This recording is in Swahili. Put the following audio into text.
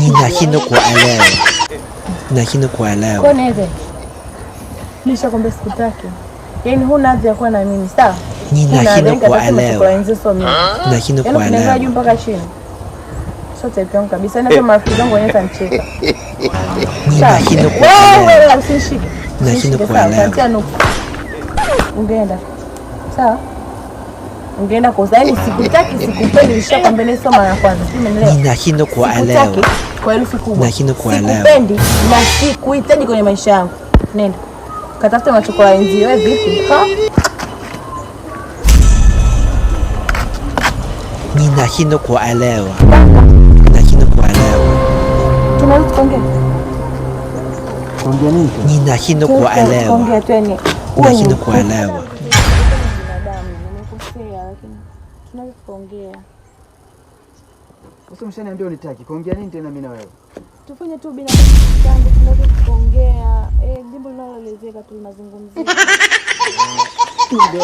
Ninashindwa kuelewa. Nashindwa kuelewa. Kwa nini? Nishakwambia sikutaki. Yaani huna hadhi ya kuwa na mimi, sawa? Ninashindwa kuelewa. Nashindwa Yaani kuniangalia juu kuelewa. mpaka chini. Sio type yangu kabisa. Yaani hata marafiki zangu wenyewe watanicheka. Sawa. Ninashindwa Wewe kuelewa. wewe usinishike. Nashindwa Usinishike, sawa? kuelewa. Utatia nuku. Ungeenda. Sawa? Ungeenda kwa yaani sikutaki, sikupendi, nishakwambia ni sio mara ya kwanza. Sijui umenielewa? Ninashindwa kuelewa. Sikutaki kwa herufi kubwa. Nashindwa kuelewa. Sikupendi na sikuhitaji kwenye maisha yangu. Nenda. Katafute machokola wenzio. Wewe vipi? Ha? Ninashindwa kuelewa. Nashindwa kuelewa. Tunaweza tukaongea? Kuongea nini tena? Ninashindwa Tunaweza kuelewa. tukaongea tu yani. Uwe ni Nashindwa kuelewa. binadamu, nimekosea lakini tunaweza tukaongea. Sasa umeshaniambia unitaki. Kuongea nini tena mimi na wewe? Tufanye tu binadamu changu, tunaweza tukaongea. Eh, jambo linaloelezeka tu linazungumzia. Ndio.